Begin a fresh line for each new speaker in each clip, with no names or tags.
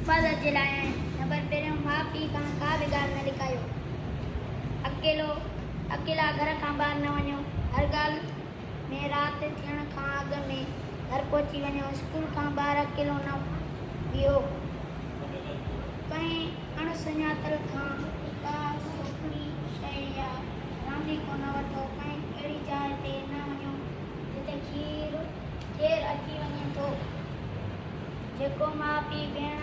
حفاظت جي لاء آهن. نمبر پهريون، ماء پيء کان ڪا به ڳالهه نه لڪايو. اڪيلو، اڪيلا گهر کان ٻاهر نه وڃو. هر ڳالهه ۾ رات ٿيڻ کان اڳ ۾ گهر پهچي وڃو. اسڪول کان ٻاهر اڪيلو نه ويهو. ڪنهن اڻ سڃاتل کان ڪا سوکڙي، شيء يا رانديڪو نه وٺو. ڪنهن اهڙي جاء تي نه وڃو جتي کير ڪير اچي وڃي ٿو. جيڪو ماء پيء، ڀيڻ،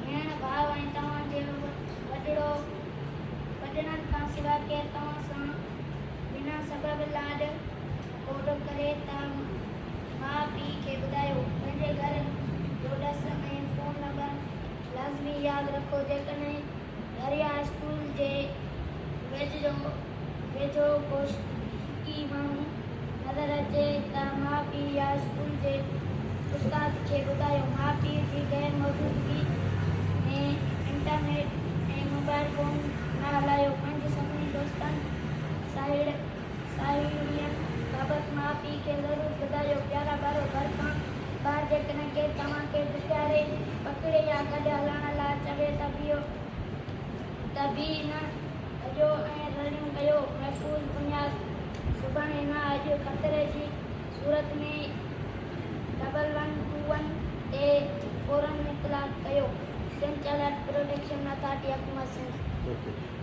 ڀيڻ ڀاء ۽ توهان جي وڏڙو وڏڙن کان سواء ڪير توهان سان بنا سبب لاڏ ڪوڏ ڪري ته ماء پيء کي ٻڌايو. پنهنجي گهر جو ڏس ۽ فون نمبر لازمي ياد رکو. جيڪڏهن گهر يا اسڪول جي ويجهو ڪو شڪي ماڻهو نظر اچي ته ماء پيء يا اسڪول جي استاد کي ٻڌايو. ماء پيء جي غير موجودگي ۾ انٽرنيٽ ۽ موبائل فون نه هلايو. پنهنجي سڀني دوستن، ساهيڙين بابت ماء پيء کي ضرور ٻڌايو. پيارا ٻارو! گهر کان ٻاهر جيڪڏهن ڪير توهان کي ڌڪاري، پڪڙي يا گڏ هلڻ لاء چوي ته به نه ڀڄو ۽ رڙيون ڪيو. محفوظ بنياد سڀاڻي نه اڄ خطري جي صورت ۾ ڊبل ون ٽو ون تي فورن اطلاع ڪيو. سنڌ چائلڊ پروٽيڪشن اٿارٽي حڪومت سنڌ.